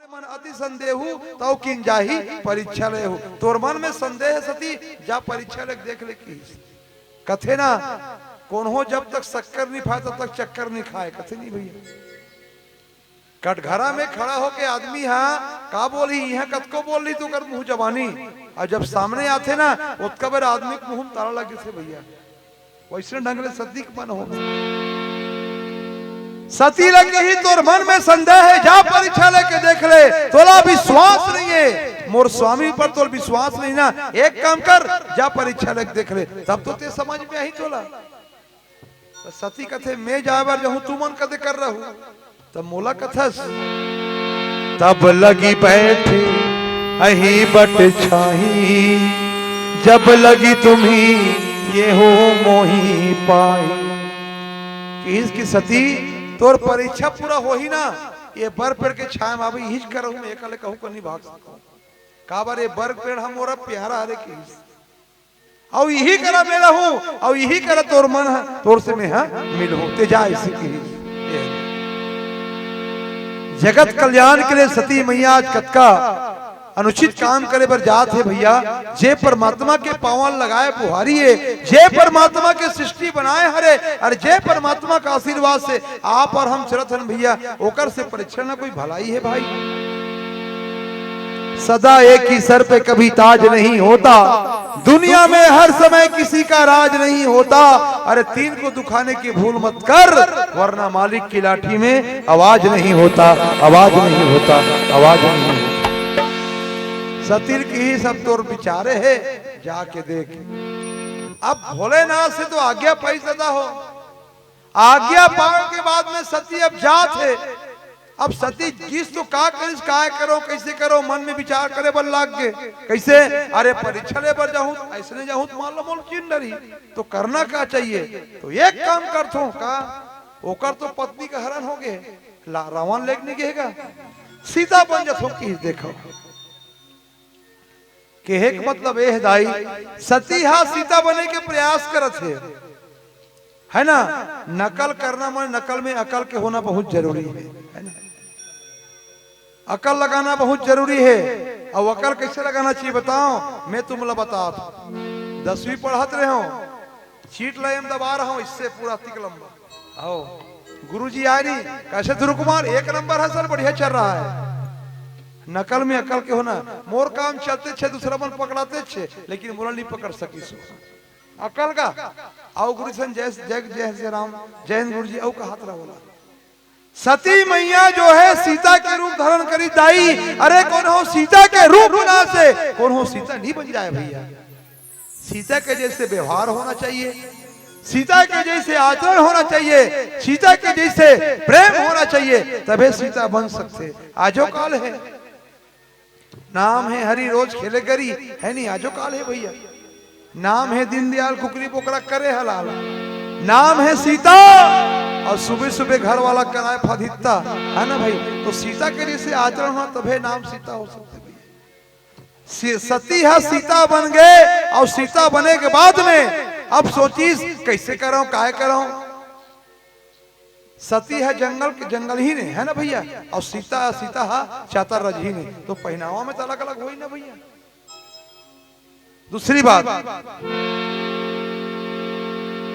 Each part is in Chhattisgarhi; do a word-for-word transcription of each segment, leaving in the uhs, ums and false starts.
मन अति संदेहू, तव किन जाही परीक्षा लेहू। तोर मन में संदेह हे सती, जा परीक्षा लेके देख ले किहिस। कथे ना, कोनो जब तक शक्कर नहीं पाए, तब तक चक्कर नहीं खाए, कथे नहीं भैया। कटघरा में खड़ा होके आदमी हा का बोलही, इहाँ कतको बोल ली तो कर मुंह जबानी, अउ जब सामने आथे ना, ओतका बेर आदमी के मुंह में ताला लग जथे भैया। वैसने ढंग ले सती के मन हो। सती ल किही, तोर मन में संदेह हे, जा परीक्षा लेके देख ले, तोला विश्वास नहीं हे मोर स्वामी पर, तोला विश्वास नहीं ना, एक काम कर, जा परीक्षा लेके देख ले, तब तो ते समझ में आही तोला। त सती कथे, मैं जाए बर जाहूं, तुमन कदे कर रहू? त मोला कथस, तब लगी बैठे अही बट छाही, जब लगी तुम्ही ये हो मोही पाही। किहिस कि सती, तोर परीक्षा पूरा होही ना, ये बर पेड़ के छाया में आबे, इहीच करहूं, मैं एका ले कहूं कर नहीं भाग सकूं। काबर ये बर पेड़ हा मोर प्यारा हरे किहिस। अउ इही करा मैं रहूं, अउ इही करा तोर मन ह, तोर से मैं ह मिलहूं, ते जा अइसे किहिस। जगत कल्याण के लिए सती मैया आज कतका अनुचित काम करे बर जात हे भैया। जे परमात्मा के पांव ल लगाए बुहारी हे, जे परमात्मा के सृष्टि बनाए हरे, अउ जे परमात्मा के आशीर्वाद से आप अउ हम चलत हन भैया, ओकर से परीक्षा ना कोई भलाई हे भाई। सदा एक ही सर पे कभी ताज नहीं होता, दुनिया में हर समय किसी का राज नहीं होता। अरे तीन को दुखाने की भूल मत कर, वरना मालिक की लाठी में आवाज नहीं होता, आवाज नहीं होता, आवाज नहीं होता। सती ल किहिस अब तोर बिचारे हे, जाके देख। अब भोलेनाथ से तो आज्ञा पाइस दादा हो, आज्ञा पाए के बाद में सती अब जात हे। अब सती गिस तो का करिस, काय करो, कैसे करो, मन में विचार करे बर लाग गे। कैसे? अरे परीक्षा ले बर जाहूं, अइसने जाहूं त मान लो मोला चिन्ह डरही, तो करना का चाहिए? तो एक काम करथों का, ओकर तो पत्नी का हरण हो गे, ला रावण लेके नहीं गेगा, सीता बन जाथों किहिस। देखो, कहे के मतलब ए हे दाई, सती हा सीता बने के प्रयास करत हे, है ना? नकल करना माने नकल में अकल के होना बहुत जरूरी हे, है ना? अकल लगाना बहुत जरूरी हे। अउ अकल कैसे लगाना चाहिए बताओ, मैं तुमला बतात हूं। दसवीं पढ़त रहे हो, चीट लाइन दबा रहा हूं, इससे पूरा तिक लंबा। आओ, गुरुजी आए नहीं, कैसे ध्रुव कुमार, एक नंबर है सर, बढ़िया चल रहा है। नकल में अकल के होना, मोर काम चलते छे, दूसरा मन पकड़ाते छे, लेकिन मोला नहीं पकड़ सकिस। अकल का, आओ गुरु सन, जय, जय, जय श्री राम, जय हिंद गुरुजी, आओ का हाथ रहा बोला। सती मैया जो है सीता के रूप धारण करी दाई। अरे कोनो सीता के रूप बना से कोनो सीता नहीं बन जाए भैया। सीता के जैसे व्यवहार होना चाहिए, सीता के जैसे आचरण होना चाहिए, सीता के जैसे प्रेम होना चाहिए, तभे सीता बन सकथे। आजो काल हे, नाम हे हरि रोज खेले गरी, है नहीं? आजो काल हे भैया। नाम हे दीनदयाल कुकरी बोकरा करे हलाल, नाम हे सीता, अउ सुबह सुबह घर वाला कराए फदित्ता, है ना भाई? तो सीता के जैसे आचरण होना, तभे नाम सीता हो सकथे भैया। सी-, सती हा सीता बन गे, अउ सीता बने के बाद में अब सोचिस, कैसे करंव, काय करंव? सती हा जंगल के जंगलहीन हे, है ना भैया? अउ सीता, सीता हा चातर रजहीन हे, तो पहनावा में तो अलग अलग होही ना भैया। दूसरी बात,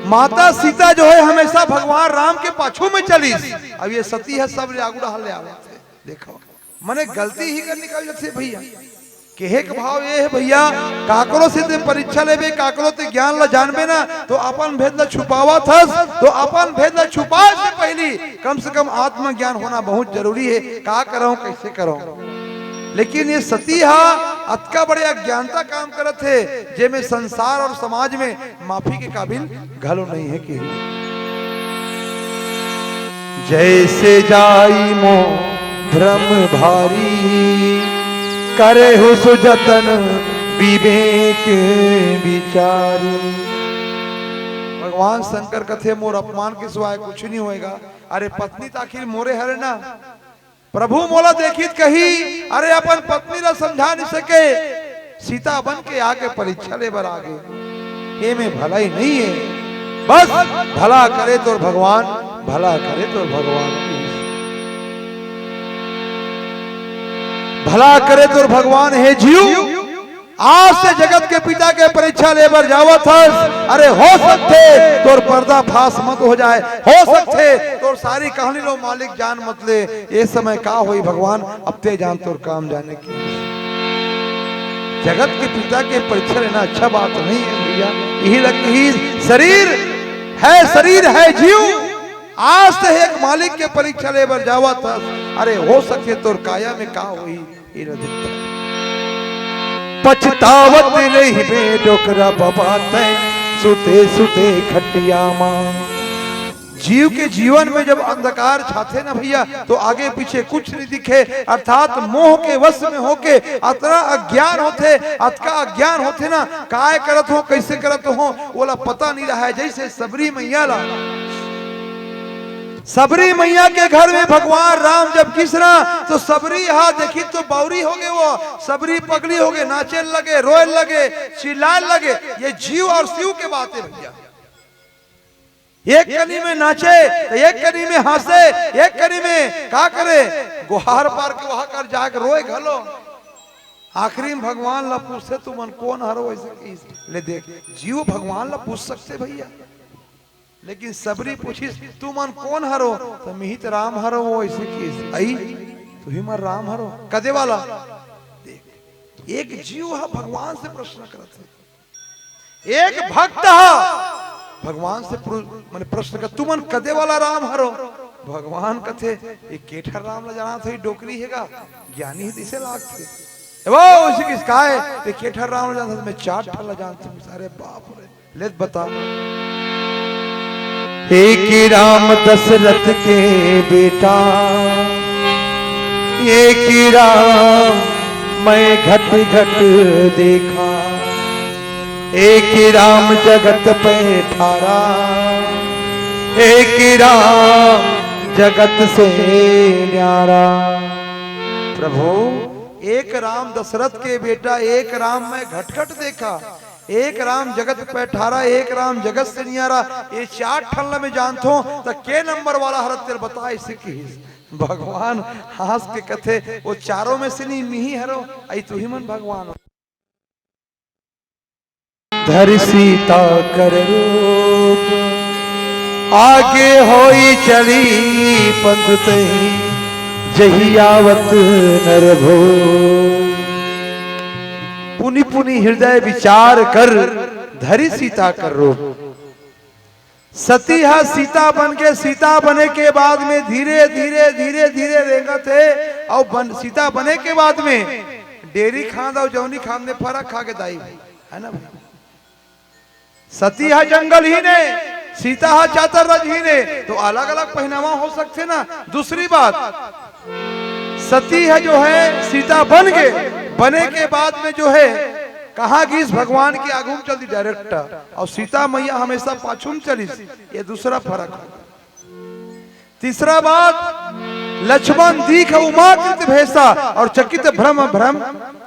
माता सीता जो है हमेशा भगवान राम के पाछू में चलिस, अउ ये सती हा सब ले आगू डहर ले आवत हे। देखो, मने गलती इही कर निकल जाथे भैया। कहे के भाव ये हे भैया, काकरो से ते परीक्षा लेबे, काकरो ते ज्ञान ला जानबे ना, तो अपन भेद ला छुपावत हस, तो अपन भेद ला छुपाए से पहली कम से कम आत्मज्ञान होना बहुत जरूरी हे। का करंव, कैसे करंव? लेकिन ये सती हा अतका बड़े अज्ञानता काम करत हे, जेमे संसार अउ समाज में माफी के काबिल घलो नहीं हे कि जैसे जाई मोह भ्रम भारी, करे हो सो जतन विवेक विचारी। भगवान शंकर कथे, मोर अपमान के सिवाय कुछ नहीं होएगा। अरे पत्नी तो आखिर मोरे हरे ना, प्रभु मोला देखित कही, अरे अपन पत्नी ला समझा नहीं सके, सीता बन के आके परीक्षा ले बर आगे। ये में भलाई नहीं हे, बस भला करे तोर भगवान, भला करे तोर भगवान। भला करे तोर भगवान हे जीव, आज से जगत के पिता के परीक्षा ले बर जावत हस। अरे हो सकथे तोर पर्दाफाश मत हो जाए, हो सकथे तोर सारी कहानी लो मालिक जान मत ले। ये समय का होई भगवान, अब ते जान तोर काम जाने की। जगत के पिता के परीक्षा लेना अच्छा बात नहीं है भैया। यही लग ही शरीर है, शरीर है जीव, आज ते एक मालिक के परीक्षा ले बर जावत हस। अरे हो सकथे तोर काया में का होही। पछतावत रहिबे डोकरा बाबा तैं सुते सुते खटिया मा। जीव के जीवन में जब अंधकार छाथे ना भैया, तो आगे पीछे कुछ नहीं दिखे, अर्थात मोह के वश में होके अतना अज्ञान होथे, अतका अज्ञान होथे ना, काय करत हो, कैसे करत हो, ओला पता नहीं रहा है। जैसे सबरी मैया ला, सबरी मैया के घर में भगवान राम जब गिस ना, तो सबरी हा देखी तो बावरी हो गए, वो सबरी पगली हो गए, नाचे लगे, रोए लगे, चिल्लाए लगे। ये जीव और शिव के बात है भैया। एक कनी में नाचे तो एक कनी में हंसे, एक कनी में का करे, गोहार पार के वहां कर जाके रोए घलो। आखिरी में भगवान ला पूछे, तुमन कौन हरो? ऐसे कहिस। ले देख, जीव भगवान ला पूछ सकथे भैया, लेकिन सबरी पूछिस, तुमन कौन हरो? तो मिहित राम हरो, वो ऐसे कहिस। अई, तुही मन राम हरो कदे वाला? देख, एक जीव हा भगवान से प्रश्न करत हे, एक भक्त हा भगवान से प्र-, माने प्रश्न कर, तुमन कदे वाला राम हरो? भगवान कथे, ये केठर राम ला जानत हो, ये डोकरी हे गा, ज्ञानी हे, तैसे लागथे। ए वो, उसी किस का है? ये केठर राम ला जानत हो, मैं चार ठन ला जानत हूँ। अरे बाप रे, ले बता। एक ही राम दशरथ के बेटा, एक ही राम मैं घट घट देखा, एक ही राम जगत पे ठारा, एक ही राम जगत से न्यारा। प्रभु, एक राम दशरथ के बेटा, एक राम मैं घट घट देखा, एक राम जगत पे ठारा, एक राम जगत से न्यारा, ये चार ठन ला मैं जानथों, त के नंबर वाला हरत तेल बता, ऐसे कहिस। भगवान हंस के कथे, वो चारों में से नहीं, मिही हरो, अई तुही मन भगवान हो। धरि सीता कर रूप, आगे होई चली पंथ तही, जही आवत नर भो। पुनि पुनि हृदय विचार कर, धरि सीता कर रूप। सती ह सीता बन के, सीता बने के बाद में धीरे, धीरे, धीरे, धीरे रेंगत हे, अउ बन, सीता बने के बाद में डेरी खांद अउ जौनी खांद में फरक खा के दाई भाई, है ना भाई? सती ह जंगल ही ने, सीता ह चातर रज ही ने, तो अलग-अलग पहनावा हो सकथे ना। दूसरी बात, सती ह जो है सीता बन गे, बने के बाद में जो है कहाँ गिस, भगवान के आगू में चल दी direct, अउ सीता मैया हमेशा पाछू में चलिस। ये दूसरा फरक है। तीसरा बात, लक्ष्मण दीख उमा कृत भेसा और चकित भ्रम भ्रम,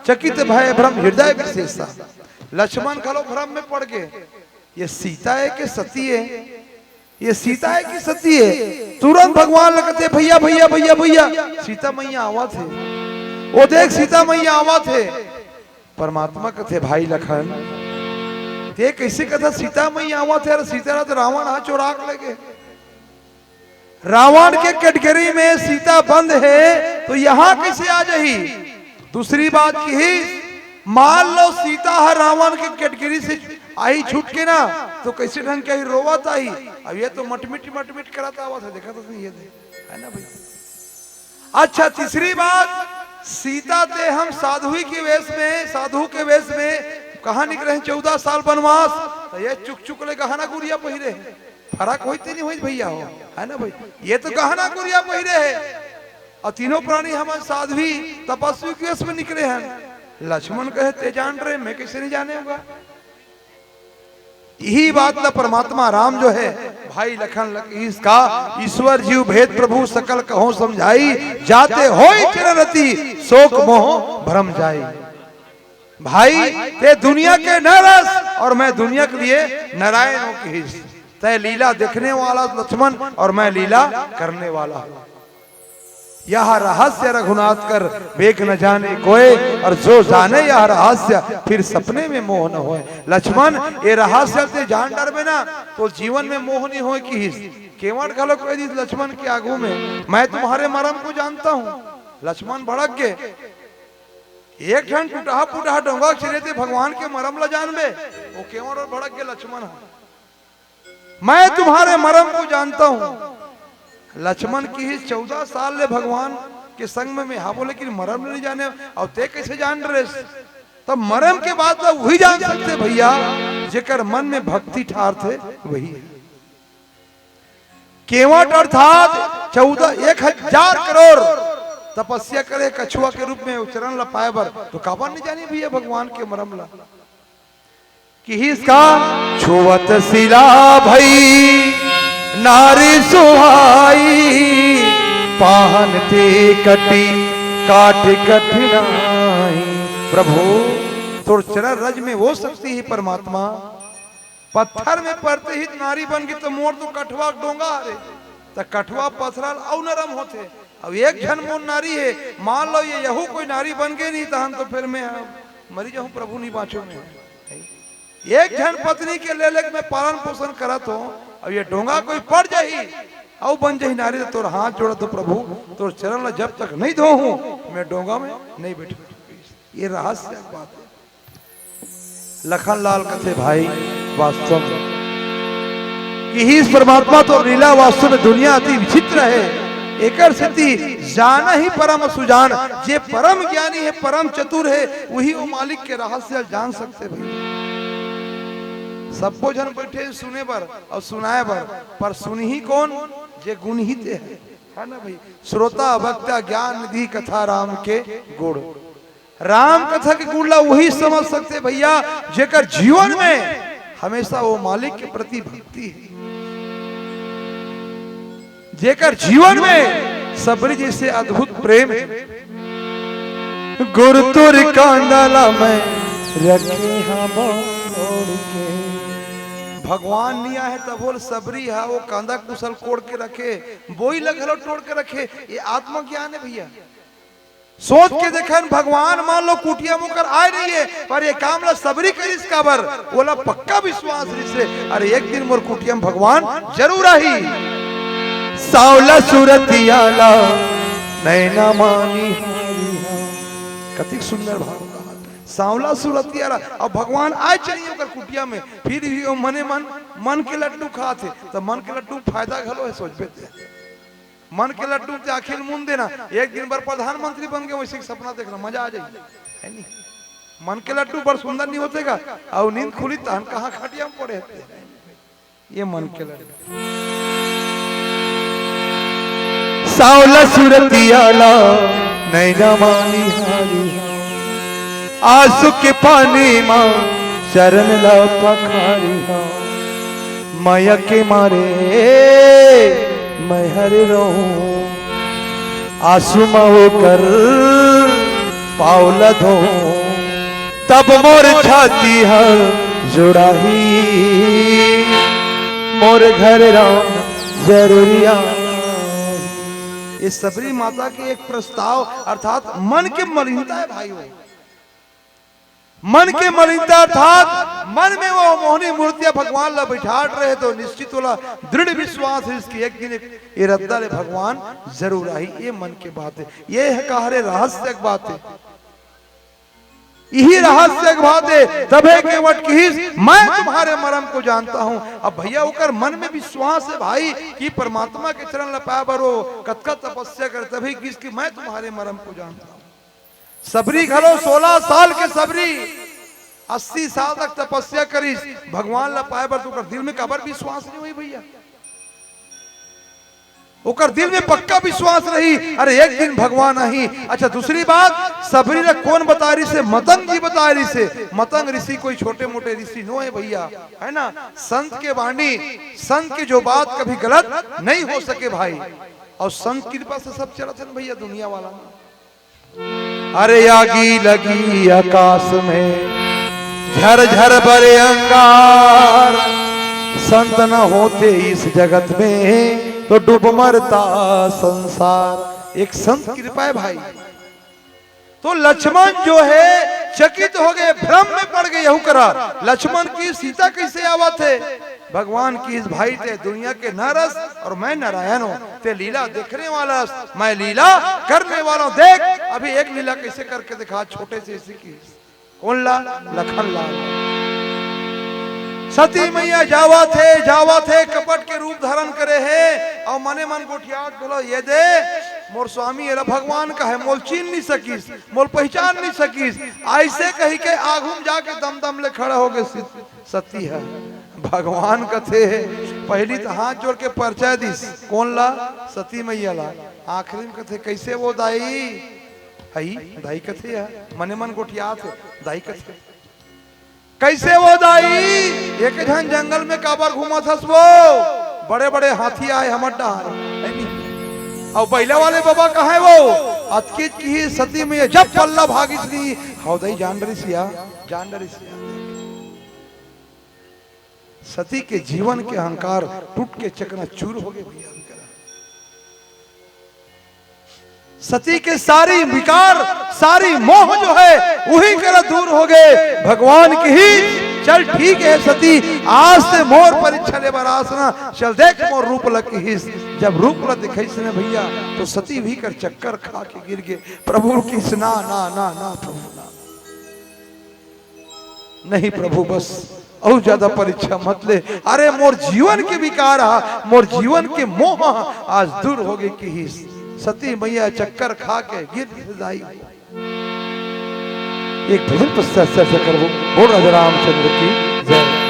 चकित भय भ्रम हृदय विशेषा। लक्ष्मण घलो भ्रम में पड़ गे, ये सीता है कि सती है, ये सीता है कि सती है। तुरंत भगवान लगथे, भैया, भैया, भैया, भैया, सीता मैया आवत हे। वो देख, सीता मैया आवत हे। परमात्मा कथे, भाई लखन, ते कैसे कथा सीता मैया आवत हे? अरे सीता ला तो रावण हा चोरा के ले गे। रावण के category में सीता बंद हे, तो यहाँ कैसे आ जाही? दूसरी बात की ही, मान लो सीता ह रावण के category से आही छूट के ना, तो कैसे ढंग के आही? रोवत आही। अब ये तो मटमिट मटमिट करत आवत है, देखा तो नहीं ये दे, है ना भाई? अच्छा, तीसरी बात, सीता ते हम साधु के वेश में, साधु के वेश में कहाँ निकले हैं चौदह साल वनवास, तो ये चुक चुक ले गहना गुरिया पहिरे हैं। फरक होई ते नहीं होई भैया हो, है ना भाई? ये तो गहना गुरिया पहिरे है, और तीनों प्राणी हमन साध्वी तपस्वी के वेश में निकले हैं। लक्ष्मण कहे, ते जान रहे, मैं कैसे नहीं जाने होगा? यही बात ला परमात्मा राम जो है, भाई लखन लग इसका, ईश्वर जीव भेद प्रभु सकल कहो समझाई, जाते होई चरण रति शोक मोह भ्रम जाई। भाई, ते दुनिया के नर अस और मैं दुनिया के लिए नारायण हूँ कहिस। तय लीला देखने वाला लक्ष्मण और मैं लीला करने वाला हूँ। यह रहस्य रघुनाथ कर, वेख न जाने कोय, और जो जाने यह रहस्य, फिर सपने में मोह न होय। लक्ष्मण, ये रहस्य ते जान डरबे ना, तो जीवन में मोह नहीं होय किहिस। केवट घलो कहि दिस लक्ष्मण के आगू में, "मैं तुम्हारे मरम को जानता हूँ।" लक्ष्मण भड़क गे। एक ठन टूटहा फूटहा डोंगा के चलते भगवान के मरम ला जानबे? वो केवट और भड़क गे लक्ष्मण ह। "मैं तुम्हारे मरम को जानता हूँ।" लक्ष्मण किहिस, "चौदह साल ले भगवान के संग में मैं हावों, लेकिन मरम नहीं जाने, अउ ते कैसे जान रहे?" तब मरम के बात ला वही जान सकथे भैया, जेकर मन में भक्ति ठारथे वही। केवट अर्थात चौदह, एक हजार करोड़ तपस्या करे कछुआ के रूप में, चरण ला पाए बर, तो काबर नहीं जानी भैया भगवान के मरम ला? किहिस का, "छुवत सिला भई नारी सुहाई, पाहन ते कटी काठ कठिनाई।" प्रभु, तोर चरण रज में वो शक्ति हे परमात्मा, पत्थर में परते ही नारी बन गे, तो मोर तो कठवा डोंगा हरे, त कठवा पथरा अउ नरम होथे। अब एक झन मोर नारी हे, मान लो ये यहू कोई नारी बन गे नहीं, तहन तो फिर मैं मरी जाहूं प्रभु, नहीं बांचो मैं। एक झन पत्नी के ले लेके मैं पालन पोषण करत हों, अब ये डोंगा कोई पड़ जाही, अउ बन जाही नारी, तो तोर हाथ जोड़त हों प्रभु, तोर चरण ला जब तक नहीं धोहूं, मैं डोंगा में नहीं बैठूं। ये रहस्य बात हे। लखन लाल कथे, भाई, वास्तव में किहिस परमात्मा तो लीला, वास्तव में दुनिया अति विचित्र हे। एकर सेती जान ही परम सुजान, जे परम ज्ञानी हे, परम चतुर हे, वही वो मालिक के रहस्य जान सकथे भाई। सब्बो झन बैठे सुने बर अउ सुनाए बर, पर सुनही कोन? जे गुणहित हे, हे ना भाई? श्रोता वक्ता ज्ञान निधि कथा राम के गुण। राम कथा के गुण ला वही समझ सकथे भैया, जेकर जीवन में हमेशा वो मालिक के प्रति भक्ति हे, जेकर जीवन में सबरी जैसे अद्भुत प्रेम हे। "गुरु तोर कांदा ला मैं रखे हां बोड़ के।" भगवान नहीं आहे तभो ले सबरी हा वो कांदा कुसल कोड़ के रखे, बोई ला घलो टोड़ के रखे। ये आत्मज्ञान हे भैया। सोच के देखन, भगवान मान लो कुटिया म ओकर आए नहीं हे, पर ये काम ला सबरी करिस काबर? ओला पक्का विश्वास रहिस हे, "अरे, एक दिन मोर कुटिया म भगवान जरूर आही।" "सांवला सुरतिया ला नैना मानी हारी हा।" कतिक सुंदर भाव कहा। सांवला सुरतिया ला, अब भगवान आए चलिए ओकर कुटिया में, फिर भी वो मने मन, मन के लड्डू खात हे, त मन के लड्डू फायदा घलो हे, सोचबे ते। मन के लड्डू ते आँखी ल मूंद देना, एक दिन बर प्रधानमंत्री बन गे, वैसे सपना देखना, मजा आ जाही, हे नी? मन के लड्डू बड़ सुंदर नहीं होथे का? अउ नींद खुली तहन कहाँ खटिया में पड़े हते। ये मन के लड्डू। सांवला सुरतिया ला नैना मानी हारी हा। आंसू के पानी मा चरण ला पखारी हा। मया के मारे मैं हर रहूं, आंसू मा ओकर पाँव ला धों, तब मोर छाती ह जुड़ाही, मोर घर राम जरूरिया। ये सबरी माता के एक प्रस्ताव, अर्थात मन के मलिनता हे भाई, वो मन के मलिनता अर्थात मन में वो मोहनी मूर्तियां भगवान ला बैठाट रहे, तो निश्चित ओला दृढ़ विश्वास हे इसके एक दिन एक ये रद्दा ले भगवान जरूर आही। ये मन के बात हे, ये हे का हरे रहस्य के बात हे, यही रहस्य के बात हे। तभे केवट किहिस, "मैं तुम्हारे मरम को जानता हूं।" अब भैया ओकर मन में विश्वास हे भाई कि परमात्मा के चरण ला पाए बर वो कतका तपस्या करे, तभे किहिस कि "मैं तुम्हारे मरम को जानता हूं।" सबरी घलो सोलह साल के सबरी अस्सी साल तक तपस्या करिस भगवान ला पाए बर, तो ओकर दिल में काबर विश्वास नहीं होही भैया? ओकर दिल में पक्का विश्वास रही, अरे एक दिन भगवान आही। अच्छा, दूसरी बात, सबरी ला कोन बताए रिहिसे? मतंग जी बताए रिहिसे। मतंग ऋषि कोई छोटे मोटे ऋषि नो हे भैया, हे ना? संत के वाणी, संत के जो बात कभी गलत नहीं हो सके भाई। अउ संत कृपा से सब चलत हे भैया दुनिया वाला। अरे आगी लगी आकाश में, झर झर बरे अंगार, संत न होते इस जगत में तो डूब मरता संसार। एक संत कृपा हे भाई। तो लक्ष्मण जो हे चकित हो गे, भ्रम में पड़ गे, यहू करा लक्ष्मण कहिस सीता कइसे आवत हे। भगवान कहिस भाई ते दुनिया के नर अस अउ मैं नारायण हंव, ते लीला देखने वाला अस, मैं लीला करने वाला हंव। देख अभी एक लीला कइसे करके देखा, छोटे से इसी की। कोन ला? लखन लाल। सती मैया जावत हे, जावत हे, कपट के रूप धारण करे हे, अउ मने मन गोठियात बोले, ये दे, मोर स्वामी एला भगवान कहे, मोला चीन नइ सकिस, मोला पहिचान नइ सकिस। अइसे कहिके आघू म जाके दमदम ले खड़ा हो गे सती ह। भगवान कथे, पहिली त हाथ जोड़ के परिचय दिस, कोन ला? सती मैया ला। आखिरी म कथे, कइसे वो दाई? हई, दाई कथे या, मने मन गोठियात हे, दाई कथे। कइसे वो दाई? एक झन जंगल में काबर घूमत हस वो? बड़े-बड़े हाथी आए हमर डहर, हे नी? अउ बइला वाले बबा कहाँ हे वो? अतकेच कहिस सती मैया जब पल्ला भागिस नी, हव दाई जान डरिस या, जान डरिस या। सती के जीवन के अहंकार टूट के चकनाचूर हो गे भैया। सती के सारी विकार, सारी मोह जो हे, उही करा दूर हो गे। भगवान कहिस, चल ठीक हे सती, आज ते मोर परीक्षा ले बर आस ना, चल देख मोर रूप ला कहिस। जब रूप ला दिखाइस ने भैया, तो सती उही कर चक्कर खा के गिर गे। प्रभु कहिस, ना, ना, ना, ना, प्रभु, ना। नहीं प्रभु, बस अउ ज्यादा परीक्षा मत ले। अरे मोर जीवन के विकार हा, मोर जीवन के मोह हा, आज दूर हो गे कहिस। सती मैया चक्कर खा के गिर गे दाई। एक भजन पश्चात चर्चा करबो। बोल राजा रामचंद्र की जय।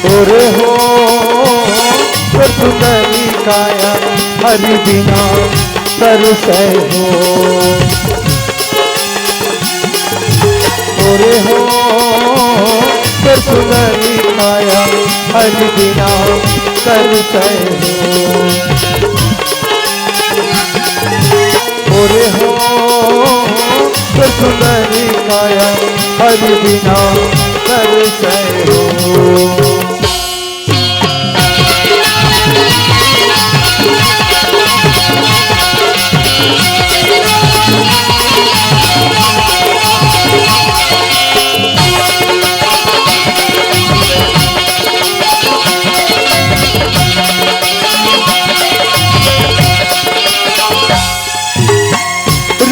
ओरे हो, सुंदरी काया हरि बिना तरसै हो। ओरे हो, सुंदरी काया हरि बिना तरसै हो। ओरे हो, सुंदरी काया हरि बिना तरसै हो।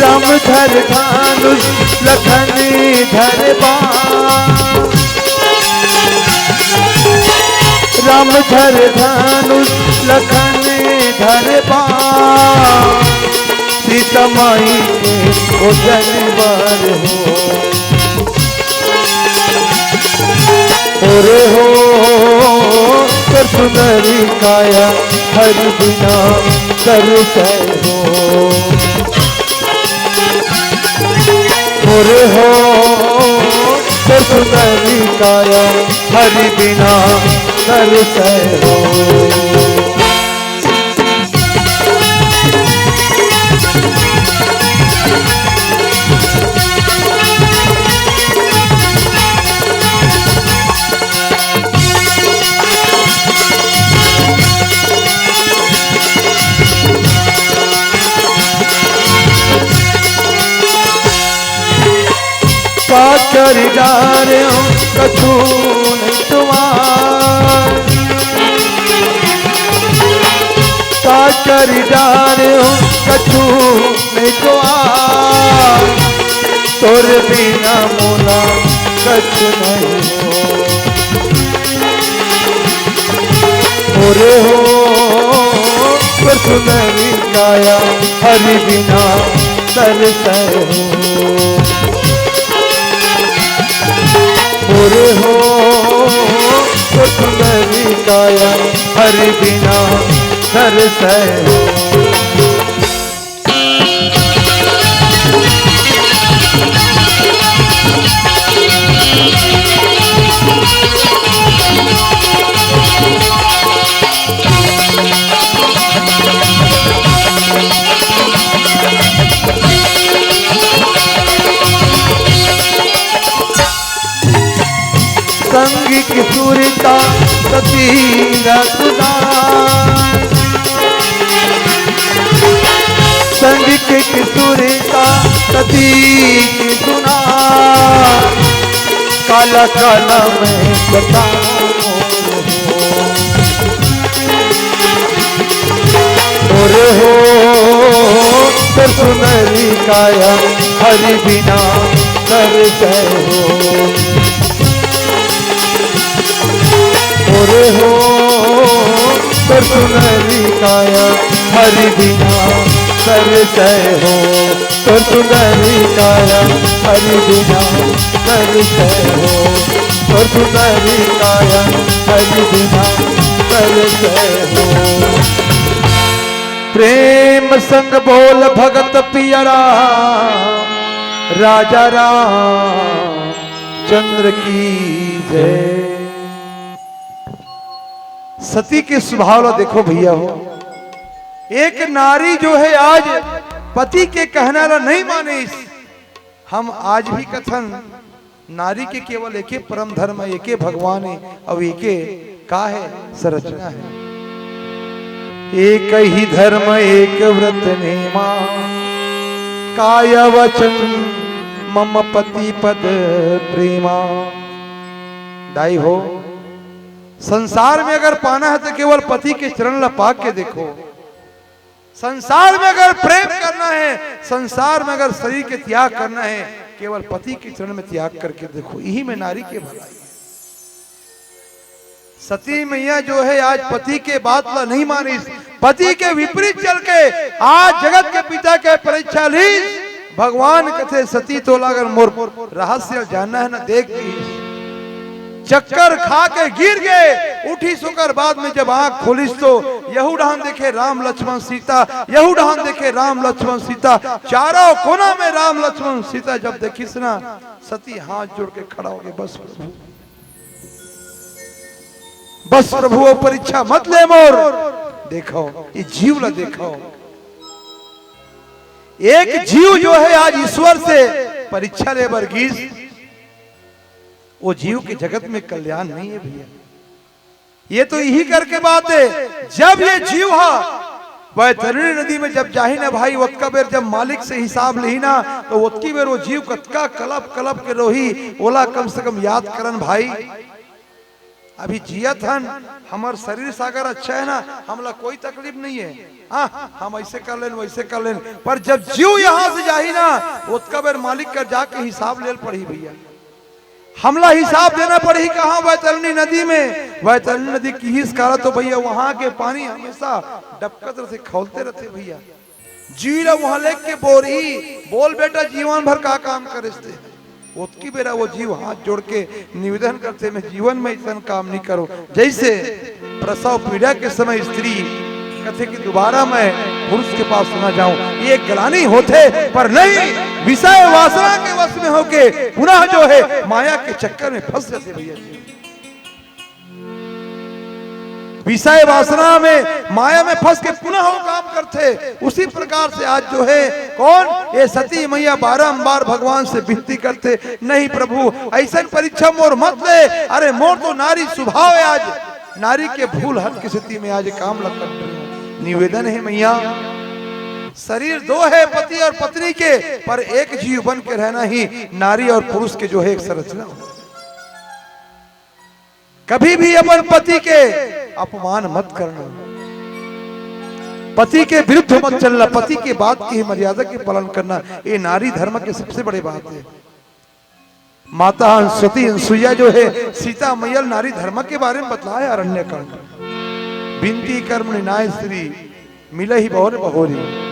राम धर धनुष लखन धर बाण। राम धर धनुष लखन धर बाण। सीता माई के भोजन बर हो। ओरे हो, सुंदरी काया हरि बिना तरसै हो। ओरे हो, सुंदरी काया हरि बिना तरसै हो। का कर डारे हो कछु नहीं तुम्हार। का कर डारे हो कछु नहीं तुम्हार। तोर बिना मोला कछु नहीं हो। ओरे हो, सुंदरी काया हरि बिना तरसै हो। ओरे हो, सुंदरी काया हरि बिना तरसै हो। संग की सुरता सती रसना, संग की सुरता सती की सुना, काला काला में बता। ओरे हो, तोर सुनरी काया हरि बिना तरसै हो। ओरे हो, तोर सुनरी काया हरि बिना तरसै हो। तोर सुनरी काया हरि बिना तरसै हो, तोर सुनरी काया हरि बिना तरसै हो। प्रेम संग बोल भगत पिया राम, राजा राम चंद्र की जय। सती के स्वभाव ला देखो भैया हो, एक नारी जो है आज पति के कहना ला नहीं मानिस। हम आज भी कथन, नारी के केवल एके परम धर्म है, एके भगवान है, अउ एके का है, संरचना है। एक ही धर्म एक व्रत नेमा, काय वचन मम पति पद प्रेमा। दाई हो, संसार में अगर पाना है तो केवल पति के चरण ला पा के देखो। संसार में अगर प्रेम करना है, संसार में अगर शरीर के त्याग करना है, केवल पति के चरण में त्याग करके देखो, यही में नारी के भलाई है। सती मैया जो है आज पति के बात ला नहीं मानिस, पति के विपरीत चल के आज जगत के पिता के परीक्षा लीस। भगवान कथे सती तोला अगर मोर रहस्य जानना है ना, देख लीस। चक्कर खा के गिर गए, उठिस ओकर बाद में जब आंख खोलिस तो यहू डहान देखे राम लक्ष्मण सीता, यहू डहान देखे राम लक्ष्मण सीता, चारों कोना में राम लक्ष्मण सीता जब देखिस ना, सती हाथ जोड़ के खड़ा हो गए, बस प्रभु, बस प्रभु, वो परीक्षा मत ले मोर। देखो, ये जीव ला देखो, एक जीव जो है आज ईश्वर से परीक्षा ले बर गिस, वो जीव के जगत में कल्याण नहीं है भैया। ये तो यही करके बात है, जब ये जीव हा वैतरणी नदी में जब जाही ना भाई, ओतका बेर जब मालिक से हिसाब लेही ना, तो ओतकी बेर वो जीव कतका कलप कलप के रोही, ओला कम से कम याद करन भाई। अभी जियत हन, हमर शरीर सागर अच्छा है ना, हमला कोई तकलीफ नहीं है। हाँ, हम ऐसे कर लेन, वैसे कर लेन, पर जब जीव यहाँ से जाही ना, ओतका बेर मालिक कर जाके हिसाब लेल पड़ही भैया। हमला हिसाब देना पड़ही कहाँ? वैतरणी नदी में। वैतरणी नदी किहिस काला तो भैया, वहां के पानी हमेशा डबकत रहते, खौलते रहते भैया। जीव ला वहां लेके बोरही, बोल बेटा, जीवन भर का काम करेस ते? ओतकी बेरा वो जीव हाथ जोड़ के निवेदन करते, मैं जीवन में ऐसा काम नहीं करो। जैसे प्रसव पीड़ा के समय स्त्री कथे कि दोबारा मैं पुरुष के पास ना जाऊं, ये ग्लानि होथे, पर नहीं, विषय वासना के वश में होके पुनः जो है माया के चक्कर में फंस जाते भैया जी। विषय वासना में, माया में फंस के पुनः वो काम करथे। उसी प्रकार से आज जो है कौन, ये सती मैया बारंबार भगवान से विनती करथे, नहीं प्रभु, ऐसन परीक्षा मोर मत ले। अरे मोर तो नारी स्वभाव है, आज नारी के भूल हट के सती मैया आज काम ला कर रही हूँ। निवेदन है मैया, शरीर दो है पति और पत्नी के, पर एक जीव बन के रहना ही नारी और पुरुष के जो है एक संरचना हो। कभी भी अपन पति के अपमान मत करना, पति के विरुद्ध मत चलना, पति के बात की मर्यादा के पालन करना, ये नारी धर्म के सबसे बड़े बात है। माता हन सती अनसुईया जो है सीता मैया ल नारी धर्म के बारे में बतलाय अरण्य कांड, विनती कर मुनि नाय स्त्री मिलही बहुर बहुरी।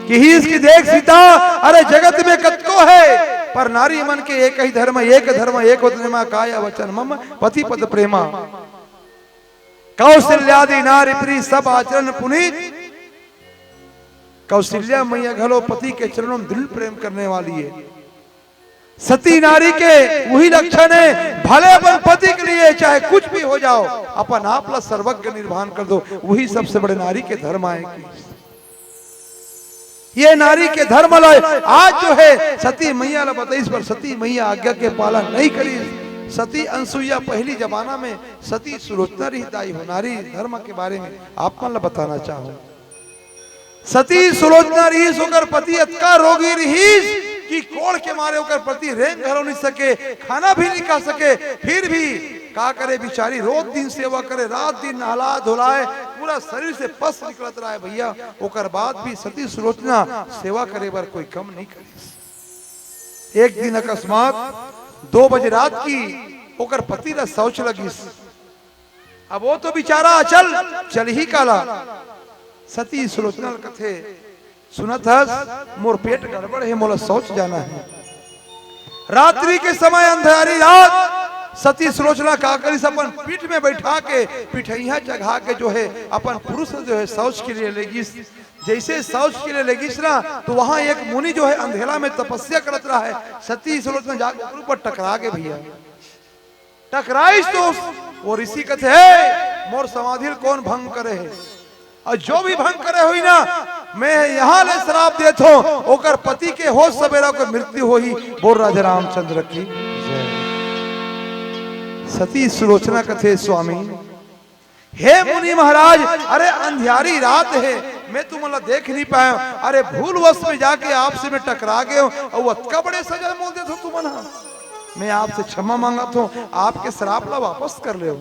किहिस कि देख सीता, अरे जगत में कतको है, पर नारी मन के एक ही धर्म, एक धर्म, एक होत नेमा, काय वचन मम पति पद प्रेमा। कौशल्यादि नारी प्रिय सब आचरण पुनीत। कौशल्या मैया घलो पति के चरणों में दृढ़ प्रेम करने वाली है। सती नारी के वही लक्षण है, भले अपन पति के लिए चाहे कुछ भी हो जाओ, अपन आप ला सर्वज्ञ निर्वाण कर दो, वही सबसे बड़े नारी के धर्म आए। ये नारी के धर्म ला आज जो है सती मैया ला बताइस, पर सती मैया आज्ञा के पालन नहीं करिस। सती अनसुईया पहली जमाना में सती सुलोचना रहिस दाई हो। नारी धर्म के बारे में आप मन ला बताना चाहूं। सती सुलोचना रहिस, ओकर पति अतका रोगी रहिस कि कोढ़ के मारे ओकर पति रेंग घलो नहीं सके, खाना भी नहीं खा सके। फिर भी का करे बिचारी, रोज दिन सेवा करे, रात दिन नहला धुलाए, पूरा शरीर से पस निकलत रहे भैया। ओकर बाद भी सती सुलोचना सेवा करे बर कोई कम नहीं करिस। एक दिन अकस्मात दो बजे रात की ओकर पति ला शौच लगिस। अब वो तो बिचारा अचल, चलही काला। सती सुलोचना ल कथे, "सुनत हस, मोर पेट गड़बड़ हे, मोला शौच जाना हे।" रात्रि के समय अंधियारी रात सती सुलोचना का करिस, अपन पीठ में बैठा के, पिठैया चघा के जो है अपन पुरुष जो है शौच के लिए लेगिस। जैसे शौच के लिए लेगिस ना, तो वहां एक मुनि जो है अंधेला में तपस्या करत रहा है। सती सुलोचना जाके ऊपर टकरा गे भैया। टकराइस तो उस, वो ऋषि कथे, "हे, मोर समाधि ल कौन भंग करे है? और जो भी भंग करे हुई ना, मैं यहाँ ले श्राप देत हूँ, ओकर पति के होश सवेरा ओकर मृत्यु होही।" बोल राजा रामचंद्र की जय। सती सुलोचना कथे, "स्वामी, हे मुनि महाराज, अरे अंधियारी रात है, मैं तुमन ला देख नहीं पाया, अरे भूलवश में जाके आपसे मैं टकरा गया हूँ, और अतका बड़े सजा मोल देत हो तुमन हा। मैं आपसे क्षमा मांगत हूँ, आपके श्राप ला वापस कर ले।"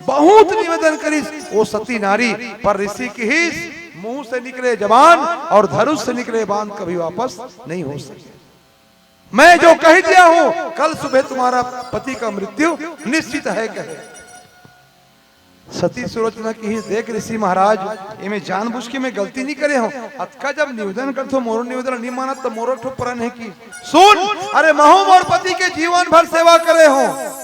बहुत निवेदन करिस वो सती नारी, पर ऋषि किहिस, "मुंह से निकले जबान और धनुष से निकले बाण कभी वापस नहीं हो सके। मैं जो कह दिया हूं, कल सुबह तुम्हारा पति का मृत्यु निश्चित है," कहे। सती सुलोचना किहिस, "देख ऋषि महाराज, एमे जानबूझ के मैं गलती नहीं करे हूं। अतका जब निवेदन करथो, मोरो निवेदन नहीं मानत, तो मोरो ठो प्रण हे कि सुन, अरे महू मोर पति के जीवन भर सेवा करे हूं।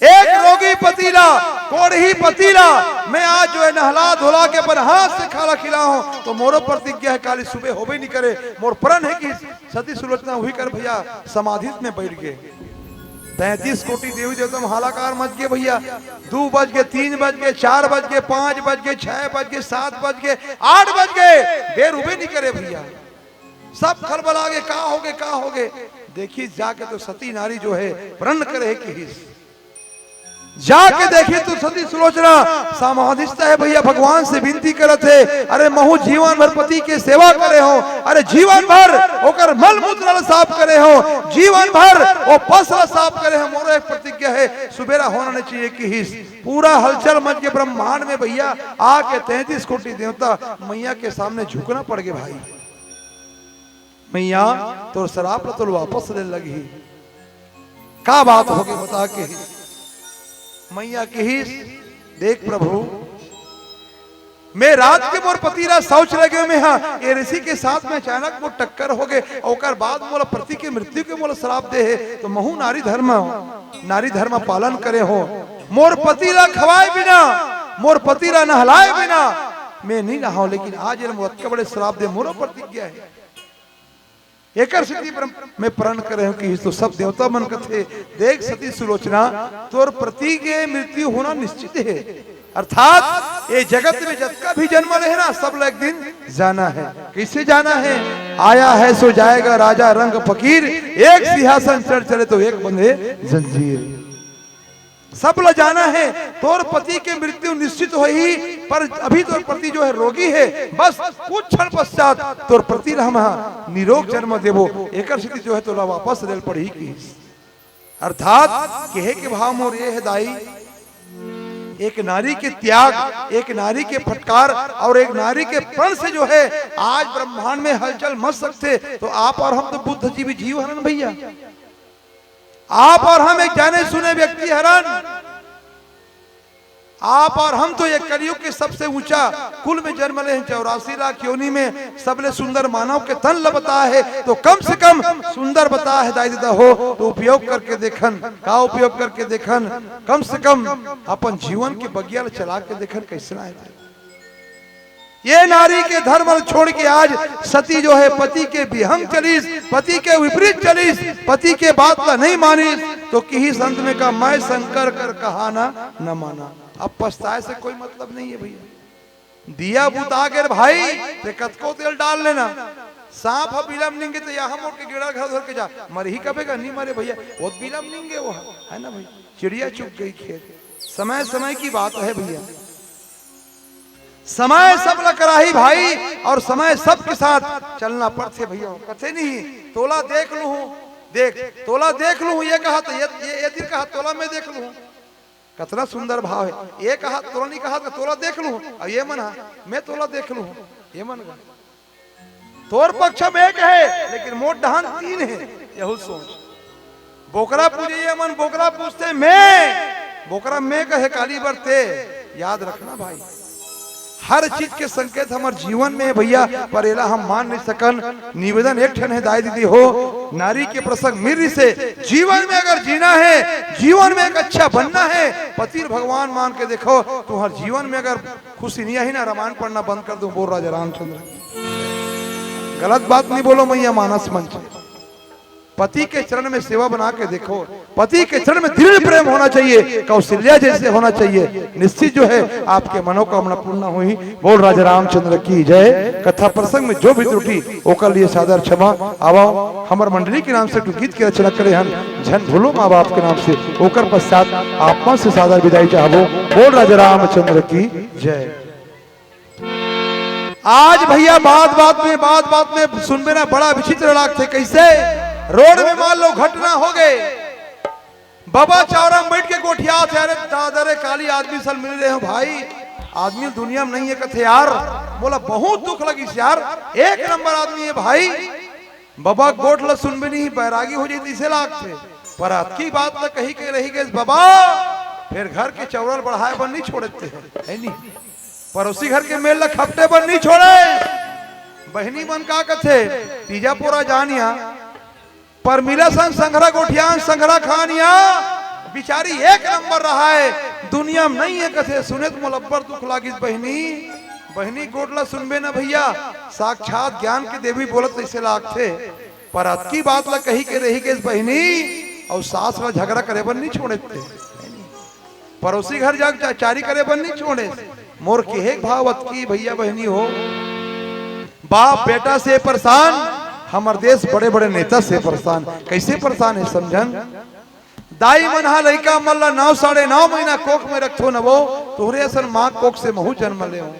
एक रोगी पति ला, कोढ़ी पति ला मैं आज जो है नहला धोला के अपन हाथ से खाना खिलाहूं, तो मोरो प्रतिज्ञा है, काली सुबह होबे नहीं करे, मोर प्रण हे कि सती सुलोचना हुई कर भैया समाधि में बैठ गे।" तैंतीस कोटि देवी देवता में हालाकार मच गे भैया। दू बज गे, तीन बज गे, चार बज गे, पांच बज गे, छह बज गे, सात बज गे, आठ बज गे, बेर उबे नहीं करे भैया। सब खलबला गे, "का होगे, का होगे?" देखी जाके तो सती नारी जो है प्रण करे हे किहिस। जाके देखी तो सती सुलोचना समाधिस्थ है भैया, भगवान से विनती करत हे, "अरे महू जीवन भर पति के सेवा करे हूं, अरे जीवन भर ओकर मल मूत्र ला साफ करे हूं, जीवन भर वो पस ला साफ करे हूं, मोरो एक प्रतिज्ञा है, सुबेरा होना नहीं चाहिए" किहिस। पूरा हलचल मच गे ब्रह्मांड में भैया, आके तैंतीस कोटि देवता मैया के सामने झुकना पड़ गे भाई। "मैया, तोर श्राप ला तोर वापस ले लगही।" का बात होगे बता के? मैया किहिस, "देख प्रभु, मैं रात के मोर पति ला शौच लगे में हा, ये ऋषि के साथ में अचानक मोर टक्कर होगे, ओकर बाद मोला पति के मृत्यु के मोला श्राप दे हे, तो महू नारी धर्म, नारी धर्म पालन करे हूं, मोर पति ला खवाए बिना, मोर पति ला नहलाए बिना मैं नहीं नहाऊं, लेकिन आज ये मोर अतका बड़े श्राप दे, मोरो प्रतिज्ञा है।" एकर सेती ब्रह्म में प्रण करे हूं किहिस तो सब देवता मन कथे, "देख सती सुलोचना, तोर पति के मृत्यु होना निश्चित है, अर्थात ये जगत में जतका भी जन्म ले हे ना, सब ला एक दिन जाना है।" कैसे जाना है? "आया है सो जाएगा राजा रंग फकीर, एक सिंहासन चढ़ चले तो एक बंधे जंजीर।" सब ला जाना है, तोर पति के मृत्यु निश्चित होही, पर अभी तोर पति जो है रोगी है, बस कुछ क्षण पश्चात तोर पति ला हम हा निरोग जन्म देबो, एकर सेती जो है तोला वापस रेल पड़ही किहिस। अर्थात कहे के भाव मोर ये है दाई, एक नारी के त्याग, एक नारी के फटकार और एक नारी के प्रण से जो है आज ब्रह्मांड में हलचल मच सकथे, तो आप और हम तो बुद्धिजीवी जीव हरन भैया। आप और हम एक जाने सुने व्यक्ति हरन। आप और हम तो ये कलयुग के सबसे ऊंचा कुल में जन्म ले हैं, चौरासी लाख योनि में सबले सुंदर मानव के तन ल बताए है, तो कम से कम सुंदर बताए है दाई ददा हो, तो उपयोग करके देखन। का उपयोग करके देखन? कम से कम अपन जीवन के बगिया ल चला के देखन, कैसे आए थे। ये नारी के धर्म ल छोड़ के आज सती जो है पति के विहंग चलिस, पति के विपरीत चलिस, पति के बात ला नहीं मानिस, तो किहिस अंत में का, "मैं शंकर कर कहा ना न माना।" अब पछताए से कोई मतलब नहीं है भैया। दिया बुता गे रे भाई, ते कतको तेल डाल लेना, सांप ह बिलम निंगे त यहाँ मोड़ के गेड़ा घर धर के जा, मरही कबे का? नहीं मरे भैया, वो बिलम निंगे वो ह, है ना भाई? चिड़िया चुग गई खेत। समय समय की बात है भैया, समय सब ल कराही भाई, और समय सबके साथ चलना पड़थे भैया। कथे नहीं, तोला देख लूँ, देख, तोला देख लूँ, ये कहा तो ये, ये, ये दिन कहा, तोला मैं देख लूँ। कतना सुंदर भाव है। ये कहा, तोला नहीं कहा तो तोला देख लूँ, और ये मन हा, मैं तोला देख लूँ, ये मन का। तोर पक्ष में एक है, लेकिन मोर डहान तीन है। यहू सोच। बोकरा पूजे ये मन, बोकरा पूजथे मैं, बोकरा मैं कहे काली बर ते। याद रखना भाई, हर चीज के संकेत हमर जीवन में है भैया, पर एला हम मान नहीं सकन। निवेदन एक ठन है दाई दीदी हो, नारी के प्रसंग मिर्री से, जीवन में अगर जीना है, जीवन में एक अच्छा बनना है, पति भगवान मान के देखो, तुम्हार जीवन में अगर खुशी नहीं आई ना, रामायण पढ़ना बंद कर दो। बोल राजा रामचंद्र, गलत बात नहीं बोलो मैया, मानस मंच। पति के चरण में सेवा बना के देखो, पति के चरण में दृढ़ प्रेम होना चाहिए, कौशल्या जैसे होना चाहिए। निश्चित जो है आपके मनोकामना पूर्ण हुई। बोल राजा रामचंद्र की जय। कथा प्रसंग में जो भी त्रुटि, ओकर लिए सादर क्षमा। आवा, हमर मंडली के नाम से एक गीत के रचना करे हन, झन भूलो माँ बाप के नाम से, ओकर पश्चात आप मन से सादर विदाई चाहबो। बोल राजा रामचंद्र की जय। आज भैया बात बात में, बात बात में सुनबे ना, बड़ा विचित्र लागथे। कैसे? रोड में मान लो घटना हो गए, बबा चावरा में बैठ के गोठियाथे, अरे दादा रे, काली आदमी सन मिल रहे हो भाई, आदमी दुनिया में नहीं है। कथे यार, मोला बहुत दुख लगिस यार, एक नंबर आदमी है भाई। बबा गोठ ल सुनबे नहीं, बैरागी हो जाई, इसे लागथे। पर अतकी बात ल कही के रही गए बबा, फिर घर के चौरा ल बढ़ाए बर नहीं छोड़े ते, है नहीं? पड़ोसी घर के मेल ल खपटे बर नहीं छोड़े। बहिनी मन का कथे, तीजा पोरा जानिया, पर मिला संग संघरा गोठियान संघरा खानिया, बिचारी एक नंबर रहा है, दुनिया में नहीं है कथे। सुने तो मोला अब्बड़ दुख लागिस बहिनी। बहिनी गोठ ल सुनबे ना भैया, साक्षात ज्ञान के देवी बोलत तैसे लागथे। पर अतकी बात ल कही के रही गइस बहिनी, अउ सास ल झगड़ा करे बर नहीं छोड़े ते। पड़ोसी घर जाके चा-, चारी करे बर नहीं छोड़े। मोर केहे के भाव अतकी भैया बहिनी हो, बाप बेटा से परेशान, हमर देश बड़े बड़े नेता से परेशान। कैसे परेशान है समझन? दाई मन हा लइका मन ला नौ, साढ़े नौ महीना कोख में रखथो न वो, तोहरे असन माँ कोख से महू जन्म ले हो।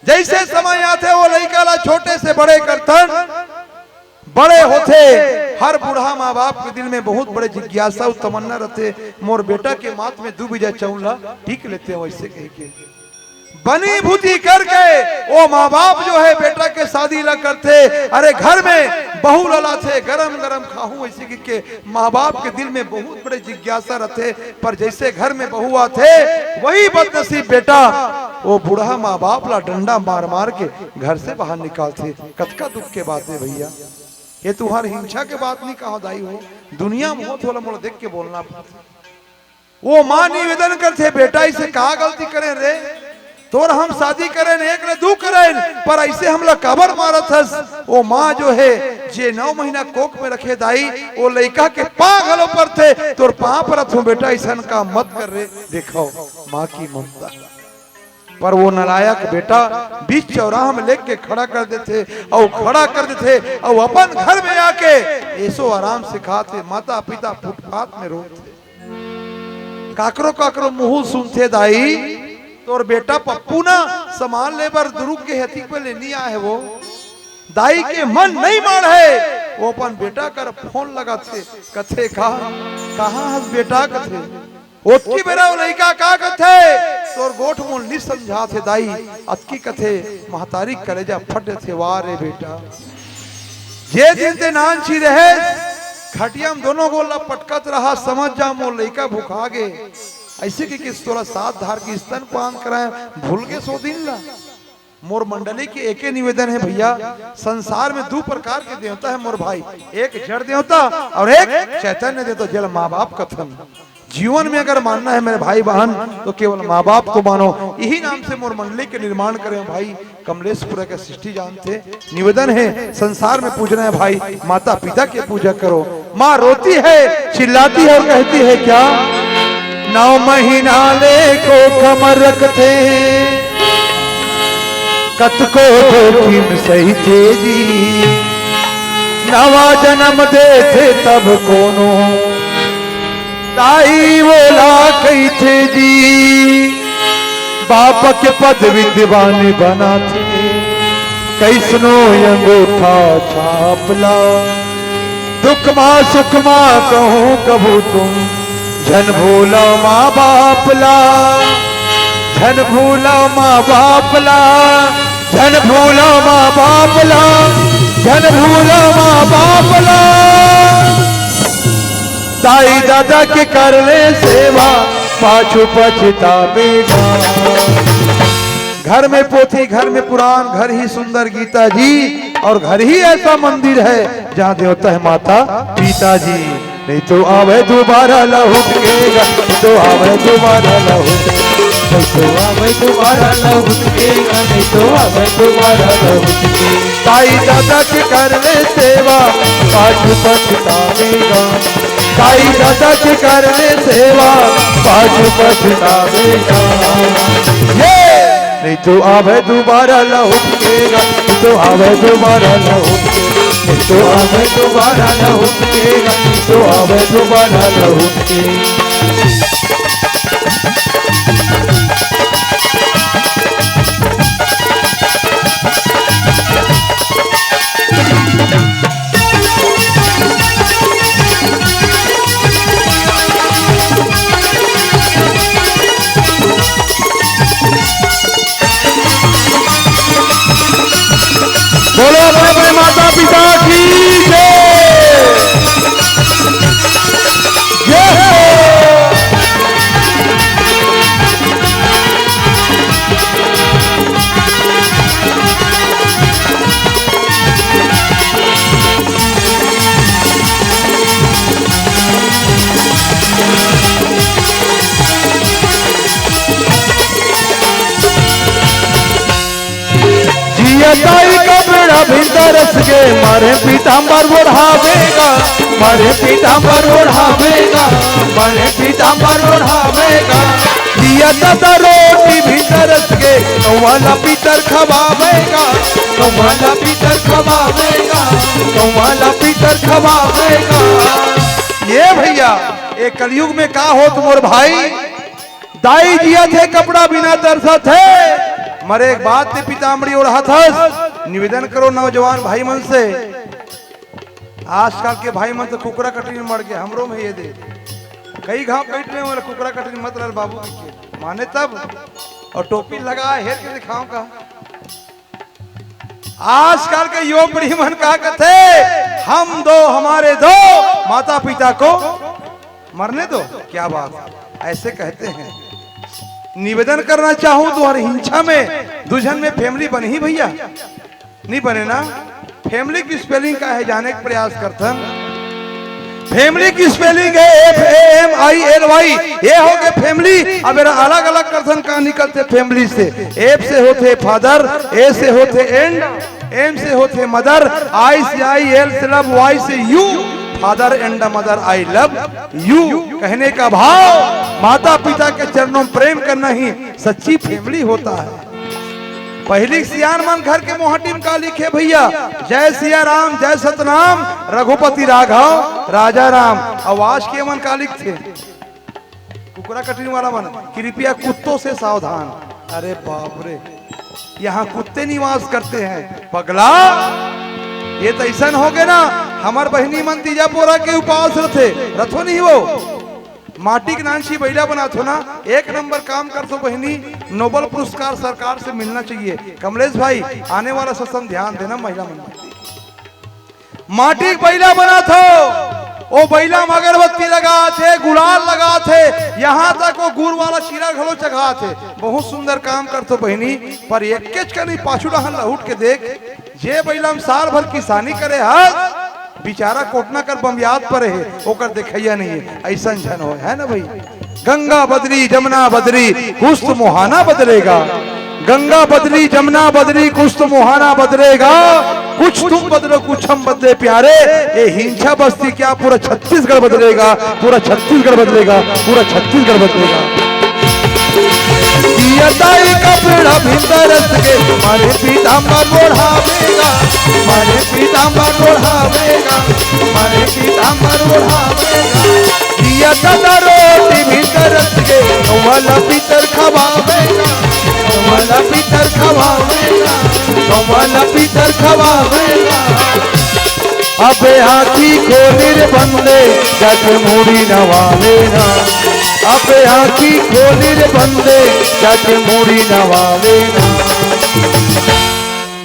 जैसे समय आथे वो लइका ला छोटे से बड़े करथन, बड़े होथे, हर बूढ़ा माँ बाप के दिल में बहुत बड़े जिज्ञासा अउ तमन्ना रहथे, मोर बेटा के माथ में दू बीजा चौन ला टीक लेते हो, ऐसे कह के। बनी भूती करके वो माँ बाप जो है बेटा के शादी ला करथे, अरे घर में बहू ला लाथे, गरम गरम खाहूं, ऐसे कह के माँ बाप के दिल में बहुत बड़े जिज्ञासा रहथे। पर जैसे घर में बहू आथे, वही बदनसीब बेटा वो बूढ़ा माँ बाप ला डंडा मार मार के घर से बाहर निकालथे। कतका दुख के बात है भैया, ये तुहार हिंसा के बात नहीं कहा दाई हो, दुनिया में होत होला मोला देख के बोलना पड़थे। वो माँ निवेदन करथे, बेटा इसे का गलती करे रे, तोर हम शादी करेन, एक ले दू करेन, पर ऐसे हमला काबर मारत हस? वो माँ जो है, जे नौ महीना कोख में रखे दाई, वो लइका के पाँव घलो परथे, तोर पाँव परत हूँ बेटा, ऐसन काम मत कर रे। देखो माँ की ममता। पर वो नालायक बेटा बीच चौराहा में लेके खड़ा कर देथे, अउ खड़ा कर देथे, अउ अपन घर में आके ऐसो आराम सिखाथे, माता पिता फुटपाथ में रोथे। काकरो काकरो मुंह सुनथे, दाई तोर बेटा पप्पू ना सामान ले बर दुरुग के हती पे लेनी आए वो। दाई के मन नहीं माढ़े, वो अपन बेटा कर फोन लगाथे, कथे का, कहाँ हस बेटा कथे। ओतकी बेरा वो लइका का कथे, तोर गोठ मोल नी समझाथे दाई, अतकी कथे महतारी कलेजा फट देथे, वाह रे बेटा। जे दिन ते नानची रहे, खटिया में दोनों गोल ला पटकत रहा, समझ जा मोर लइका भुखा गे। ऐसे के किस तोला सात धार की स्तनपान कराए, भूल गे सो दिन ला। मोर मंडली के एके निवेदन है भैया, संसार में दू प्रकार के देवता है मोर भाई, एक जड़ देवता और एक चैतन्य देवता, जेला माँ बाप कथन। जीवन में अगर मानना है मेरे भाई बहन, तो केवल माँ बाप को मानो। यही नाम से मोर मंडली के निर्माण करें भाई। कमलेशपुरा के सृष्टि जानथे। निवेदन है, संसार में पूजना है भाई, माता पिता के पूजा करो। माँ रोती है, चिल्लाती है और कहती है क्या? नौ महीना ले कोख म रखथे, कतको जोखिम सहिथे जी, नवा जनम देथे तब कोनो, दाई वोला कहिथे जी। बाप के पद विद्वान बनाथे, कइसनो अंगूठा छाप ला। दुख मा सुख मा कहूँ कभू तुम, झन भूला माँ बाप ला, झन भूला माँ बाप ला, झन भूला माँ बाप ला, झन भूला माँ बाप ला। दाई दादा के कर ले सेवा, पाछू पछतावेगा। घर में पोथी, घर में पुराण, घर ही सुंदर गीता जी, और घर ही ऐसा मंदिर है जहाँ देवता है माता पिता जी। नहीं तो आवे दोबारा लहुट के गा, नहीं तो आवे दोबारा लहुट के, नहीं तो आवे दोबारा लहुट के गा, नहीं तो आवे दोबारा लहुट के। ताई दादा के कर ले सेवा, पाछू पछतावेगा। ताई दादा के कर ले सेवा, पाछू पछतावेगा। ये नहीं तो आवे दोबारा लहुट के गा, नहीं तो आवे दोबारा लहुट के, नहीं तो आवे दोबारा लहुट के गा, नहीं तो आवे दोबारा लहुट के। बोलो अपने अपने माता पिता की जय। जय हो। जिया ताई का बेड़ा भीतर रस के, मारे पीताम्बर ओढ़ावेगा, मारे पीताम्बर ओढ़ावेगा, मारे पीताम्बर ओढ़ावेगा। जिया दादा रोटी भीतर रस के, वाला पीतर खवावेगा, वाला पीतर खवावेगा, वाला पीतर खवावेगा। ये भैया, ये कलयुग में का होत मोर भाई, दाई जियत हे कपड़ा बिना तरसत हे, मरे के बाद ते पीताम्बरी ओढ़त हस। निवेदन करो नौजवान भाई मन से, आजकल के भाई मन तो कुकरा कटरी में मर गए, हमरो में ये दे कई घाव कट रहे वाला कुकरा कटरी मत रह बाबू के माने तब, और टोपी लगा हेर के दिखाओ का। आजकल के युवा पीढ़ी मन का कथे, हम दो हमारे दो, माता पिता को मरने दो। क्या बात, ऐसे कहते हैं। निवेदन करना चाहूं तो हर हिंसा में दू झन में फैमिली बनही भैया, नहीं बने ना। फैमिली की स्पेलिंग का है जाने का प्रयास करथन। फैमिली की स्पेलिंग है F A M I L Y. ये हो गए फैमिली। अब एरा अलग अलग करथन का निकलते फैमिली से। एफ से होते फादर, ए से होते एंड, एम से होते मदर, आई से आई, एल से लव, वाई से you, father and mother I love you. कहने का भाव माता पिता के चरणों में प्रेम करना ही सच्ची फैमिली होता है। पहिली सियान मन घर के मोहाटी में का लिखे भैया, जय सिया राम, जय सतनाम, रघुपति राघव, राजा राम। अउ आज के मन का लिखथे, कुकरा कटरी वाला मन, कृपया कुत्तों से सावधान। अरे बाप रे, यहाँ कुत्ते निवास करते हैं पगला। ये तो ऐसा हो गए ना, हमार बहिनी मन तीजा पोरा के उपास रथे, रथो नहीं वो। माटी के नानसी बइला बनाथो ना, एक नंबर काम करथो बहिनी, नोबल पुरस्कार सरकार से मिलना चाहिए। कमलेश भाई, आने वाला सत्संग ध्यान देना महिला मन। माटी के बइला बनाथो, ओ बइला में अगरबत्ती लगाथे, गुलाल लगाथे, यहाँ तक वो गुड़ वाला चीरा घलो चघाथे। बहुत सुंदर काम करथो बहिनी, पर एक केच का नहीं पाछू डहन लहुट के देख, जे बइला में साल भर किसानी करे हस, बेचारा कोटना कर बम्बियात परे हे, ओकर देखइया नहीं है, ऐसन झन होय, है ना भाई? गंगा बदली, जमुना बदली, कुछ तो मुहाना बदलेगा। गंगा बदली, जमुना बदली, कुछ तो मुहाना बदलेगा। कुछ तुम बदलो, कुछ हम बदले प्यारे। ये हिंसा बस्ती क्या पूरा छत्तीसगढ़ बदलेगा, पूरा छत्तीसगढ़ बदलेगा, पूरा छत्तीसगढ़ बदलेगा। ताई कपड़ा भीतर के, मारे पीताम्बर ओढ़ावेगा, मारे पीताम्बर ओढ़ावेगा, मारे पीताम्बर ओढ़ावेगा। दिया दादा रोटी भीतर के, वाला पितर खवावेगा, वाला पितर खवावेगा, वाला पितर खवावेगा। अबे आँखी खोले रे बंदे, जाके मुड़ी नवावे ना। अबे आँखी खोले रे बंदे, जाके मुड़ी नवावे ना।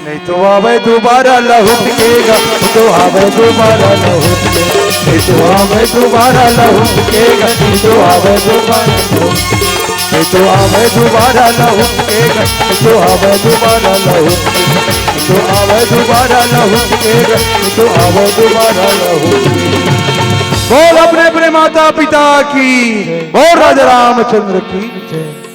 नहीं तो आवे दोबारा लहुट के गा, नहीं तो आवे दोबारा लहुट के, नहीं तो आवे दोबारा लहुट के गा, नहीं तो आवे दोबारा लहुट के। ये तो आवे दोबारा लहुट के गा, ये तो आवे दोबारा लहुट के, ये तो आवे दोबारा लहुट के गा, ये तो आवे दोबारा लहुट के। बोल अपने अपने माता पिता की, बोल राजा रामचंद्र की जय।